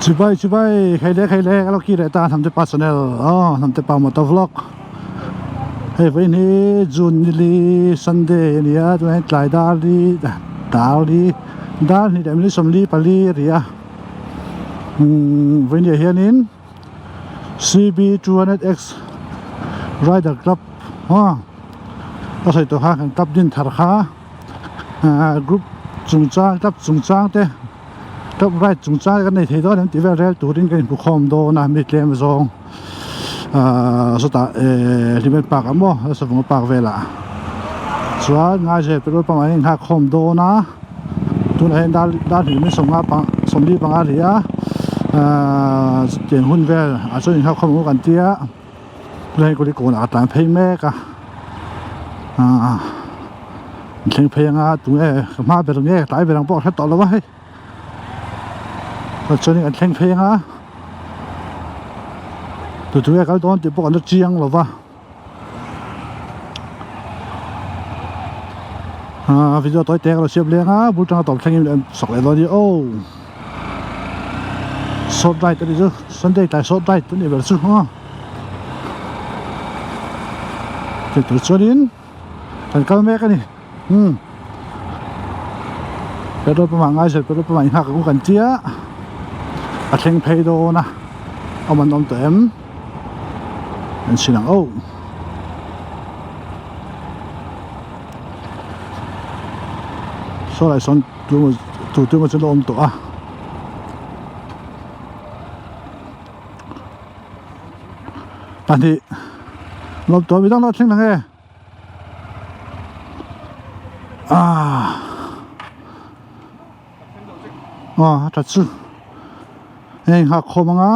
Chibai chibai khaile khaile ka lo ki leh ta hnamte pa channel aw hnamte pa motor vlog hei vawiin hi June nili Sunday a ni a tunah hian tlai dar li dar li dar hnih leh minute sawmli pali a ri a umm vawiin ah hianin C_B 200X rider club aw ka sawi tawh kha kan club din thar kha ahh group chungchang club chungchang te. Top right chungchang kan nei thei dawn em tih vel rel turin kan inhmu khawm dawn a mi tlem zawng ahh sawtah ehh hlimen park ah maw savunga park velah chuan ngaizel petrol pump ah hian in nghak khawm dawn a tunah hian dar dar hnih min sawmnga pang sawmli panga a ni a ahh chutiang hun vel ah chuan inghak khawm ang u kan tia tunah hian kulikawn ah a tlan phei mek a ahh. Thleng phei anga tunge ka hma ber nge tlai ber ang pawh a hre tawh lo a hei chuanin kan thleng phei anga tu tunge kal dawn tih pawh kan la chiang lo va ah video tawi te ka lo siam leng a bul tanga tawp thlengin an sak leh dawn a ni aw short ride a ni chu sunday tlai short ride a nih ber chu aw tih tur chuanin. Kan kal mek a ni umm petrol pump ah ngaizat petrol pump ah inghak ang u kan tia a thleng phei dawn a awm an awm tawh em an sin ang oh saw lai sawn tu emaw tu tu emaw chu an awm tawh a. Pahnih lawm tawh midang lo thleng lang e ah aw a tha chu hei nghak khawm anga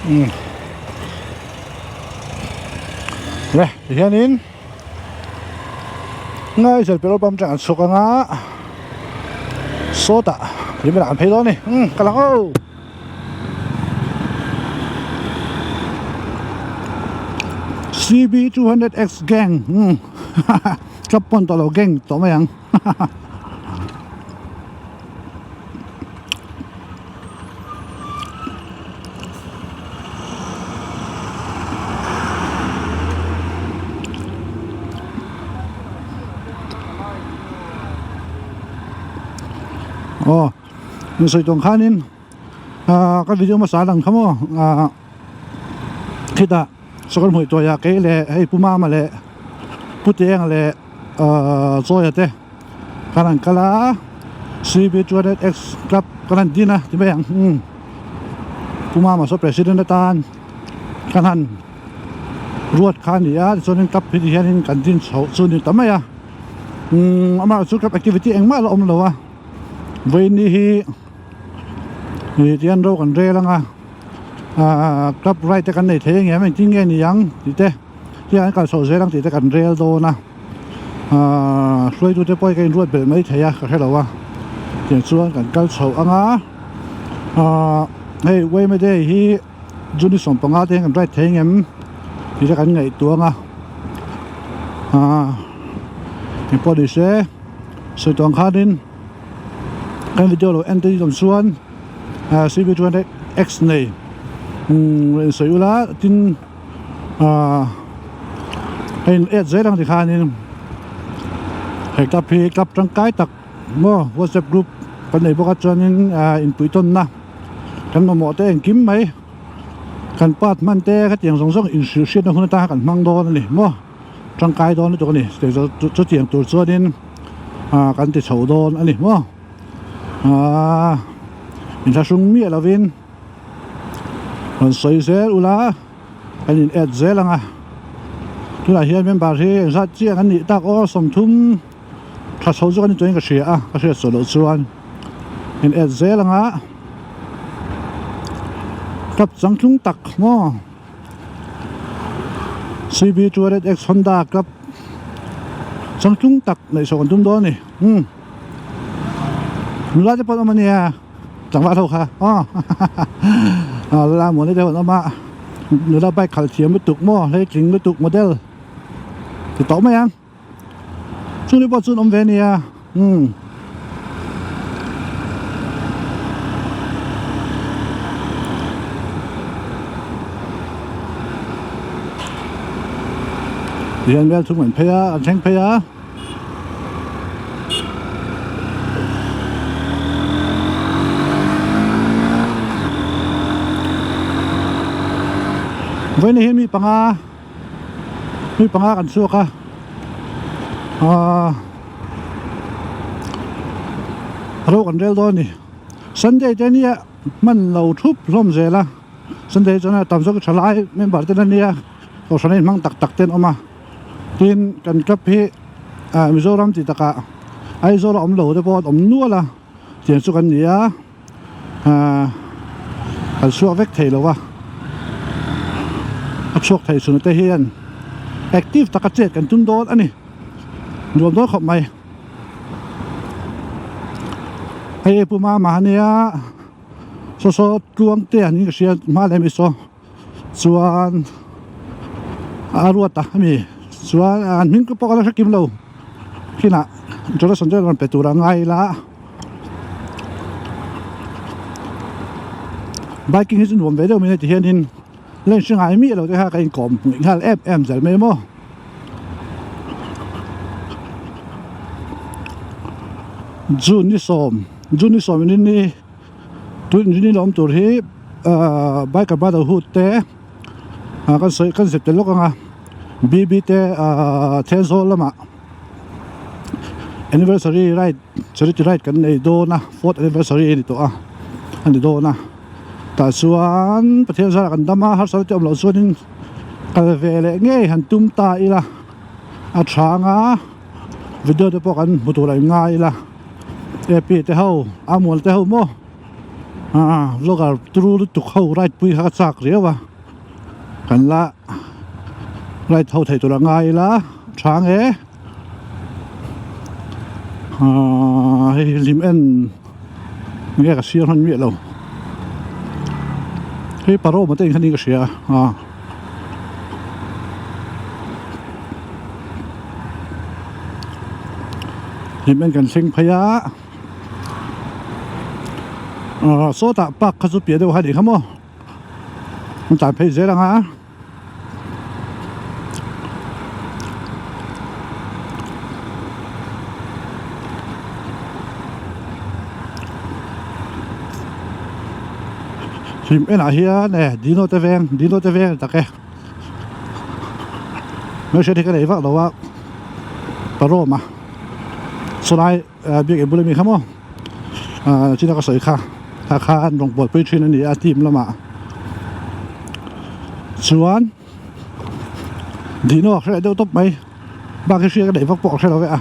umm le tihianin ngaihzel petrol pump atang an chhuk anga sawtah limit ah an phei dawn a ni umm ka lang aw. C_B 200X gang umm club pawn tawh lo gang tawh mai ang hahaha. Aw in sawi tawng khanin ah ka video hmasa lang kha maw ah khitah sawrkar hmuih tuaiah kei leh hei pu mama leh pu teng leh ah chawi te kan han kal a C_B 200X club kan han din a ti mai ang umm pu mama saw president atan kan han ruat kha a ni a tichuanin club hi tihianin kan din chhoh chu a ni ta mai a umm amaherawhchu chu club activity engmah a la awm lo a vawiin hi ih tihian ro kan rel ang a ahh club ride te kan nei thei ang em engtin nge ni ang tih te. Hei an kal chhoh zel ang tih te kan rel dawn a ahh hruaitu te pawh hi ka inruat belh mai thei a ka hre lo a tiang chuan kan kal chhoh ang a ahh hei yma day hi june 15 te hian kan ride thei ang em tih te kan ngaihtuah ang a ahh engpawh ni se sawi tawh ang khanin kan video lo en te hi awm chuan ahh C_B 200 X nei umm sawi ula tin. Ahh hei in et zel ang tikhanin he club hi club tangkai tak maw whatsapp group kan nei bawk a chuanin ahh inpui tawnna kan mamawh te engkim mai kan part hman te khatiang zawng zawng inhrilh hriatna hun atanga kan hmang dawn a ni maw tangkai dawn lutuk a ni chutiang tur chuanin ahh kan ti chho dawn a ni maw ahh inthlahrung miah lovin. Rawn sawi zel ula kan in add zel ang a tunah hian member hi engzat chiah an nih tak aw sawmthum tha chho zawk a ni turin ka hria a ka hriat chhuah loh chuan in add zel ang a club changtlung tak maw C_B 200X Honda club changtlung tak neih chhoh kan tum dawn a ni umm nula te pawh an awm a nia. Tlangval ho kha aw a la mawni deuh an awm a nula bike khalh thiam lutuk maw hleitling lutuk model. Ti tawh mai ang. Chumi pawh chuan awm ve ania umm. Tihian vel thum an phei a an thleng phei a. Vawiin hi mi panga mi panga kan chhuak a ahh ro kan rel dawn a ni Sunday te nia hman lo thup hlawm zel a Sunday chuan a tam zawk tha lai member te ania kohhran a inhmang tak tak te an awm a. Tin, kan club hi ah Mizoram tih takah Aizawl a awm lo te pawh an awm nual a, tiang chu kan ni a, ah kan chhuak vek thei lo va, a chhuak thei chhun te hian active taka chet kan tum dawn a ni, nuam dawn khawp mai. Hei Pu Mama ania saw saw tluang te an in ka hria hma leh mi saw. Chuan a ruat a ami chuan an hming te pawh ka la hre kim lo kinah introduction te rawn pe tur a ngai ila biking hi chu nuam ve deuh mai a ti hianin la inhre ngai miah lo te kha ka inkawm hmuh nghal em em zel mai maw June ni sawm June ni sawm in ni. Tun rin awm tur hi ahh biker brotherhood te ah kan sawi kan zep tel lawk ang a bb te ahh Thenzawl lamah anniversary ride charity ride kan nei dawn a fourth anniversary a ni tawh a a ni dawn a tah chuan Pathian zarah kan dam a harsatna te awm loh chuanin kal ve leh ngei han tum ta ila a tha anga video te pawh kan hmu tur a inngai ila. Api te ho a mual te ho maw ah vlogger turu lutuk ho ride pui kha ka chak riau a kan la ride ho thei tur a ngai ila tha nge ah hei hlim en nge ka sir hman miah lo hei paroma te in khan in ka hria a. Hlim kan thleng phei a ah sawtah park kha chu piah deuh a ni kha maw an tlan phei zel ang a hlim enah hian e dino te veng dino te veng tak e. Hmelhriat hi ka nei vak lo a paroma chulai biakinn bula mi kha maw ah china ka sawi kha tah khan rawn buaipui thin a ni a team lamah chuan dino a hreh deuh tawp mai bak hi hriat ka neih vak pawh ka hre lo ve a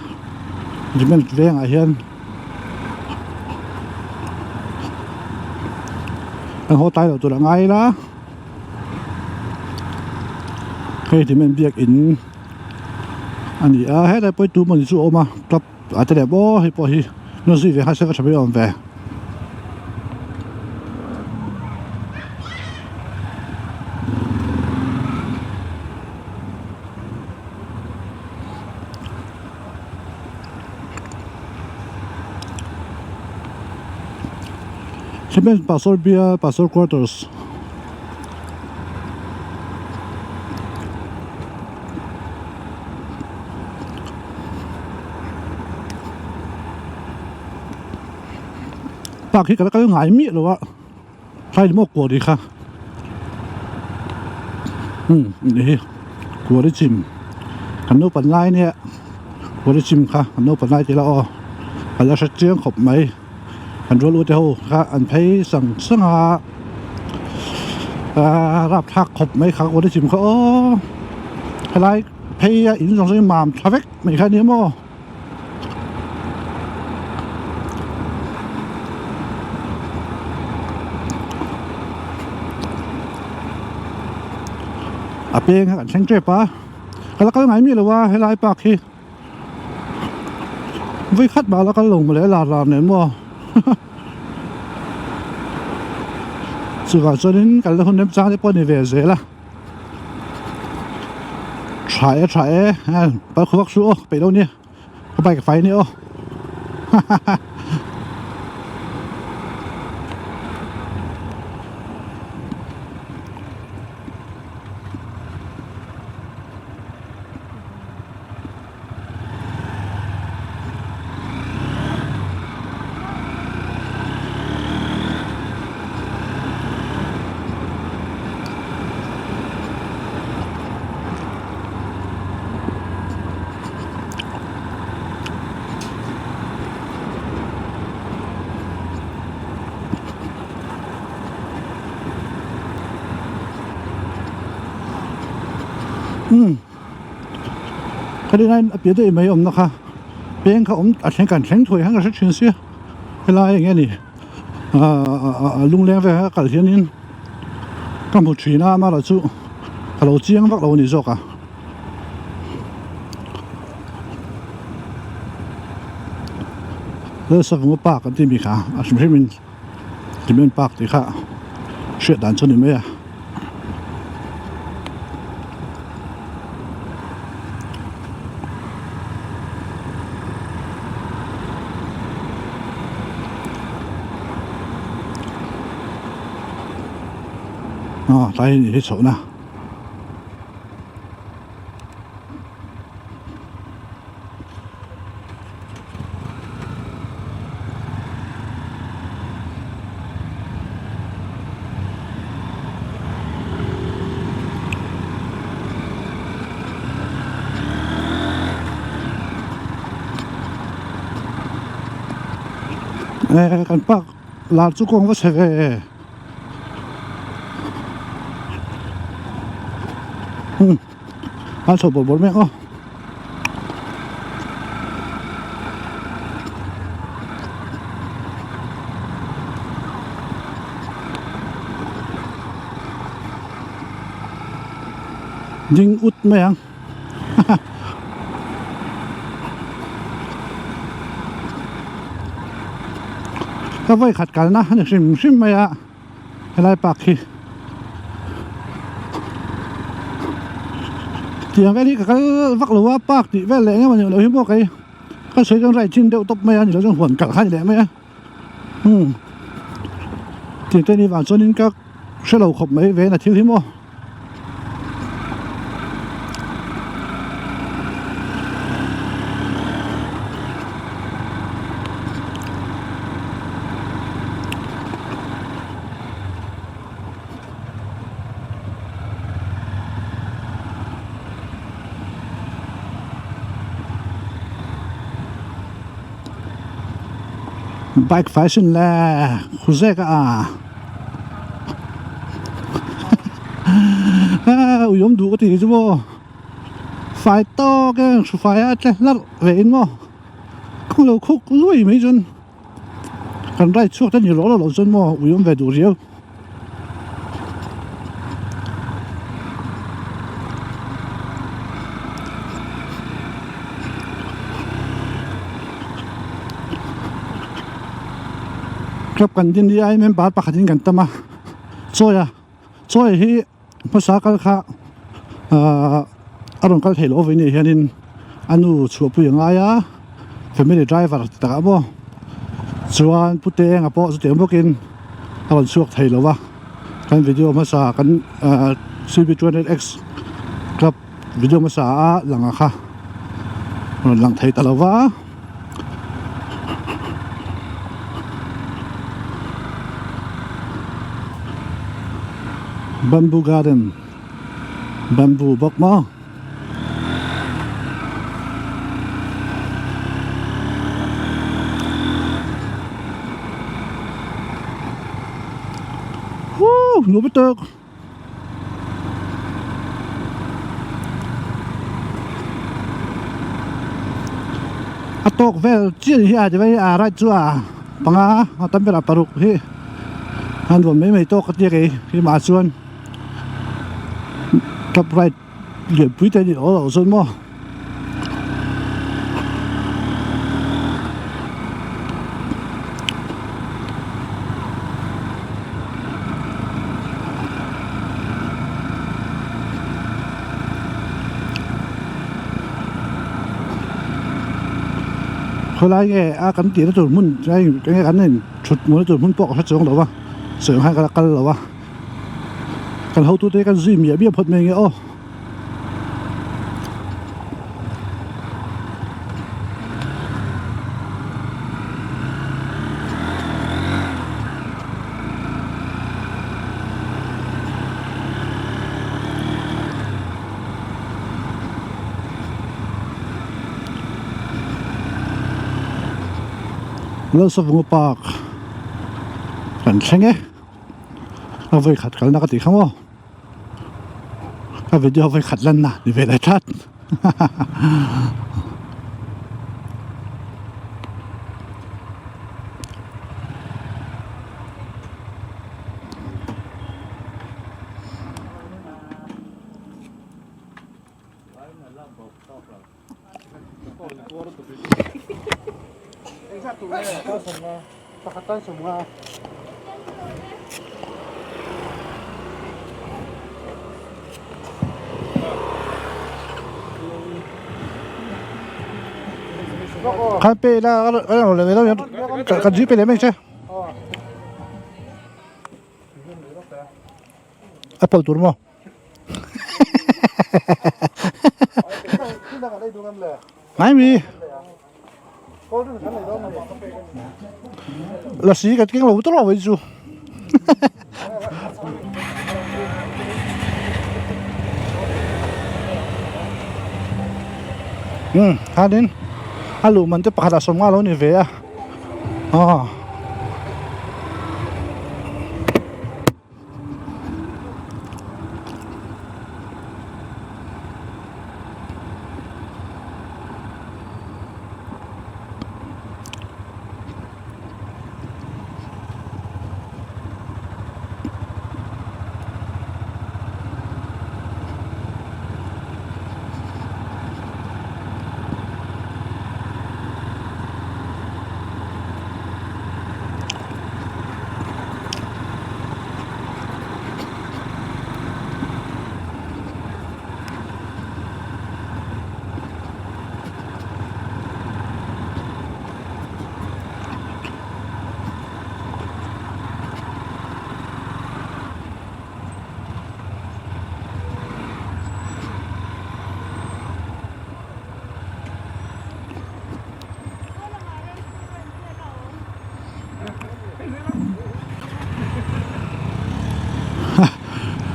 cement vengah hian an haw tlai loh tur a ngai ila. Hei ti men biak in a ni a helai pawh hi tu mawni chu a awm a club ah te leh maw hei pawh hi na zui ve nghal se ka tha mai awm ve. Cement Pastor Bial Pastor Quarters Park hi ka la kal ngai miah lo a tlai maw kuari kha umm ni hi kuari chim kan naupan lai ania kuari chim kha kan naupan lai tih la aw ka la hre chiang khawp mai. An rual ute ho kha an phei sang sang a aaa rapthlak khawp mai kha kawn a chim kha aw helai phei a in zawng zawng hi mam tha vek mai kha nia maw. A peng kha kan thleng tep a ka la kal ngai miah lo a helai park hi. Vawi khat mah la kal lo maw le lar lar nen maw chuvang chuanin kalna hun remchang te pawh a ni ve zel a. Tha e tha e pal khuak chu aw peih lo nia ka bike a fai ania aw hahaha. Umm ka rin aiin a piah daih mai awmna kha peng kha awm a thleng kan thleng thuai khan ka hre thin sia helai eng nge ni ahh lungleng vel kha kal hianin ka hmu thin a amaherawh chu ka lo chiang vak lo a ni zawk a. Lalsavunga park an tih mi kha a hrim hrim in cement park tih kha hriat dan chu a ni mai a. Aw tlai hi ni hi chhoh na. Eh kan park lar chu kawng va chhe ve e umm. A chho bawrh bawrh mek aw. Ding ut mai ang haha. Ka vawi khat kalna a ni hrim hrim mai a. Helai park hi tiang vel hi ka kal vak lo a park tih vel leh engemaw ni loh hi maw kei ka sawi chuan right chin deuh tawp mai a ni lo chuan huan kalh kha a ni leh mai a umm tiang te ni vang chuanin ka hre lo khawp mai ve na thil hi maw. Bike fai sin le khuzek a. Ui awm duh ka tih chu maw fai tawk e hru fai a tle hlarh ve in maw khung lo khuk lui mai chuan kan ride chhuak te ni rawh loh chuan maw ui awm ve duh riau. Club kan din hi a member pakhat in kan tam a chawi a chawi hi hmasa kal kha ahh a rawn kal theih loh avangin ni hianin a nu chhuahpui a ngai a family driver ti takah maw chuan pute enga pawh chutiang bawkin a rawn chhuak thei lo va kan video hmasa kan ahh cb 200x club video hmasa a lang a kha rawn lang thei ta lo va. Bamboo garden bamboo bawk maw. Woo nuam lutuk. A tawk vel chian hi a ti mai a right chu a panga a tam berah paruk hi a nuam mai mai tawk ka tia kei keimah chuan top right lianpui te a ni aw loh chuan maw. Khawlai nge a kan tihna tur hmun enge kan in thut hmuhna tur hmun pawh ka hre chuang lo va sawi ang khan ka la kal lo a kan hotute hi kan zui miah miah phawt mai nge aw. Lalsavunga park kan thleng e a vawi khat kalna ka tih kha maw a video vawi khat lanna ni ve leh tlat Khan pe ila kan zui pe leh mai che. A pawlh tur maw? Ngai mi. Lasi kan keng lo tawh lo chu. Um khanin a luh man te pakhat ah sawmnga lo ni ve a aw.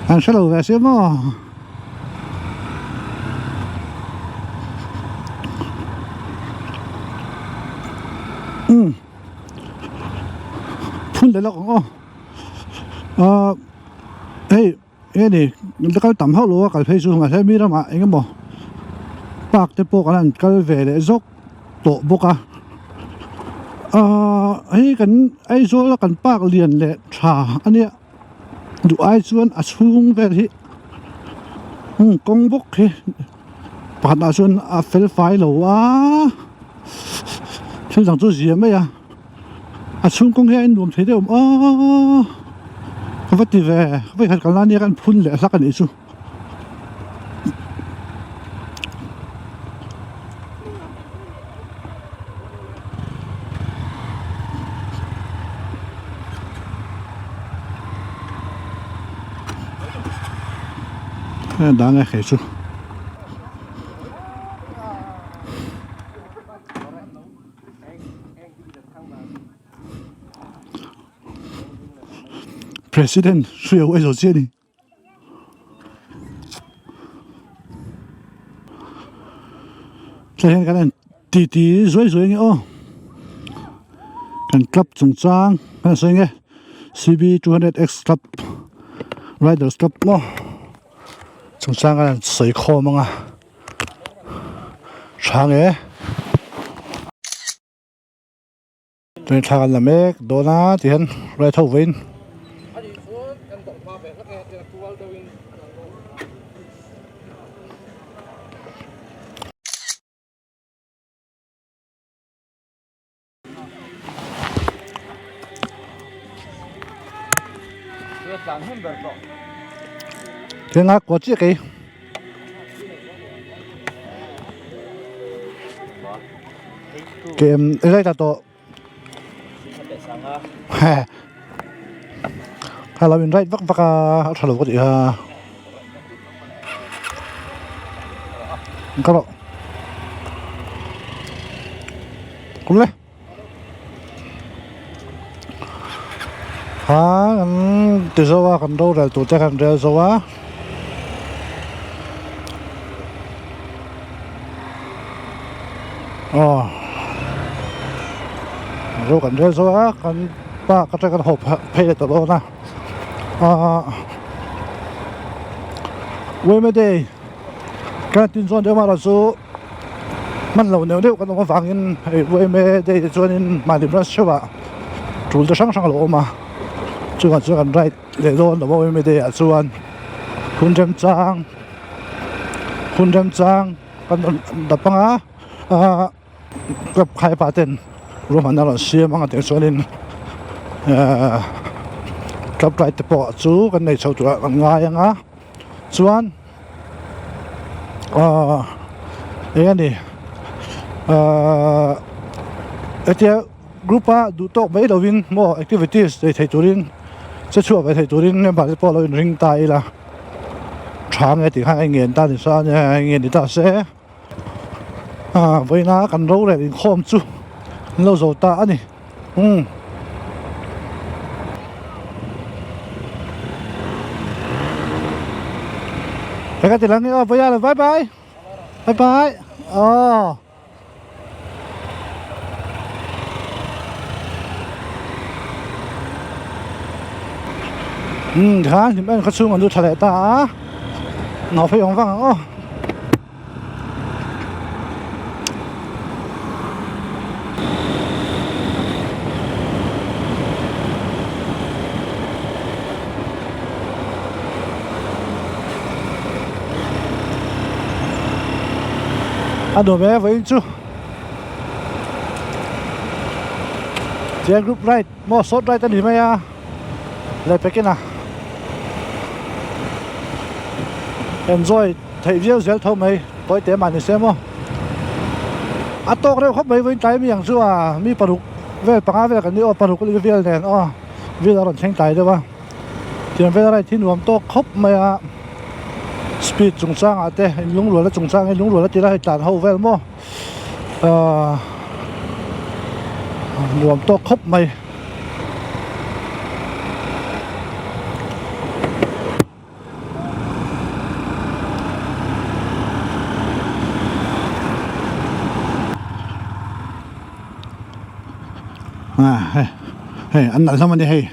An hre lo ve sia maw. Umm phun leh lawk ang aw ahh hei nge ni la kal tam hauh lo a kal phei chu mahse mi ramah eng emaw park te pawh kan han kal ve leh zawk tawh bawk a ahh hei kan Aizawl a kan park lian leh tha a nia duh ai chuan a chhung vel hi kawng bawk hi pakhat ah chuan a fel fai lo a thil dang chu zia mai a a chhung kawng hi a innuam thei deuh awm aw ka va ti ve vawikhat kal nan nia kan phun leh hlak a nih chu. Dang e hei chu. President hriau a zo chiah a ni. Tlai hian kan en titi zuai zuai nge aw kan club chungchang kan sawi nge C B 200 X club riders club maw chungchang kan sawi khawm ang a tha nge. Chuan thla kan la mek dawn a ti hian right ho vawiin Thlenga kawt chiah kei. Kem i rei ta tawh. Kha lo in right vak vak a a tha lo ka tih kha. Ka rawh. Kum le. Ha kan ti zo a kan rorel tur te kan rel zo a. Aw ro kan rel zo a kan park atang kan haw phei leh tawh dawn a ahh Wema day kan tin chuan deuh erawh chu hman lo neuh neuh kan awm avangin hei Wema day te chuanin mahni branch theuhah tul te hrang hrang a lo awm a chungah chuan kan ride leh dawn lo a Wema day ah chuan hun remchang hun remchang kan rawn dap ang a ahh club khai pa ten ruahmanna rawn siam ang a tih chuanin ahh club ride te pawh chu kan nei chho turah kan ngai ang a chuan ahh eng a ni ahh hetia group a duh tawk mai lovin maw activities nei thei turin che chhuah ve thei turin member te pawh lo inring ta ila. Tha nge tih khan a ingen ta ni sa ania a ingen ni ta se ah vawiina kan rorel inkhawm chu an lo zo ta a ni umm. He ka ti lang nge aw vawiina lo bye bye bye bye aw. Umm tikhan hlim en khaw chhung an lu tha leh ta a no phei awm vang ang aw. A nuam e vawiin chu Tiang group ride maw short ride a ni mai a leh pekin a enjoy theih viau zel tho mai tawi te mah ni se maw a tawk reuh khawp mai vawiin tlai mi ang chu a mi paruk vel panga vel kan ni aw paruk vel nen aw vel a rawn thleng tlai deuh a. Tiang vel a ride hi nuam tawk khawp mai a speed chungchang ah te in lungrual na chungchang in lungrual a tila hei tlan ho vel maw ahh nuam tawk khawp mai. Ah hei hei an nalh hlawm a ni hei.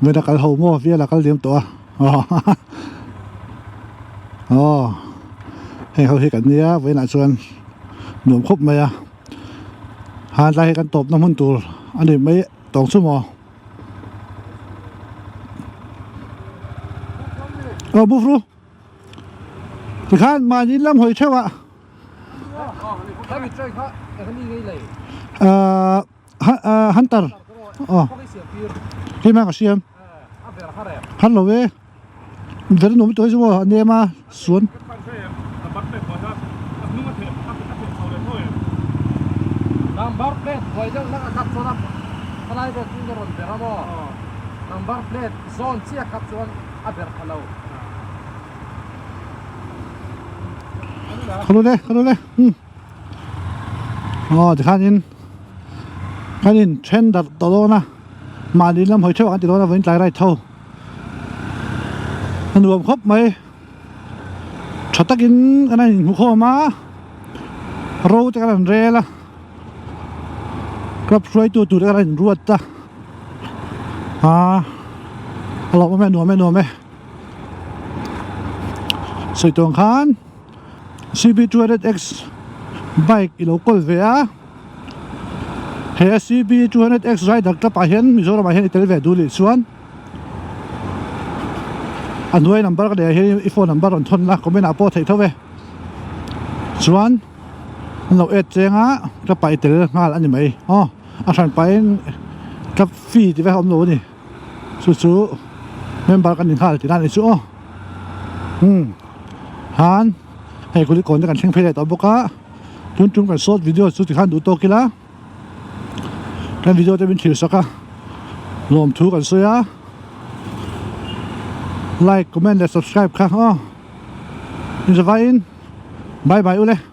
Vela kal ho maw Vela kal diam tawh a aw aw heng ho hi kan nia vawiinah chuan nuam khawp mai a han tlai hi kan tawpna hmun tur a ni mai tawng chu maw aw bufru tikhan mahni lam hawi theuh ah ahh. Hunter aw hei ka siam har lo e ver nuam tawh hi chu maw a nem a suan Number plate buai deuh nak a khat chuan a khalai vel chu in a rawn ber a maw number plate zawn chiah khat chuan a ber pha lo. Khalu le khalu le umm. Aw tikhanin kan in then darh tawh dawn a mahni lam hawi theuh ang an ti dawn a vawiin tlai ride ho a nuam khawp mai tha takin kan han inhmu khawm a ro te kan han rel a club hruaitu tur te kan han inruat a aaa a lawmawm e a nuam e a nuam e sawi tawng khan. CB200X bike i lo kawl ve a he CB200X rider club ah hian Mizoram ah hian i tel ve duh leh chuan a hnuai number ka neih ah hian i phone number rawn thawn la comment ah pawh theih tho ve chuan an lo add cheng a club ah i tel nghal a ni mai aw a hran pahin club fee tih vek a awm lo a ni chu chu member kan ni nghal tih na a ni chu aw umm. Han hei kulikawn te kan thleng phei leh tawh bawk a tun tum kan short video chu tikhan duh tawk ila. Kan video te min thlir sak a lawmthu kan sawi a like comment leh subscribe kha aw inzavaiin bye bye ule.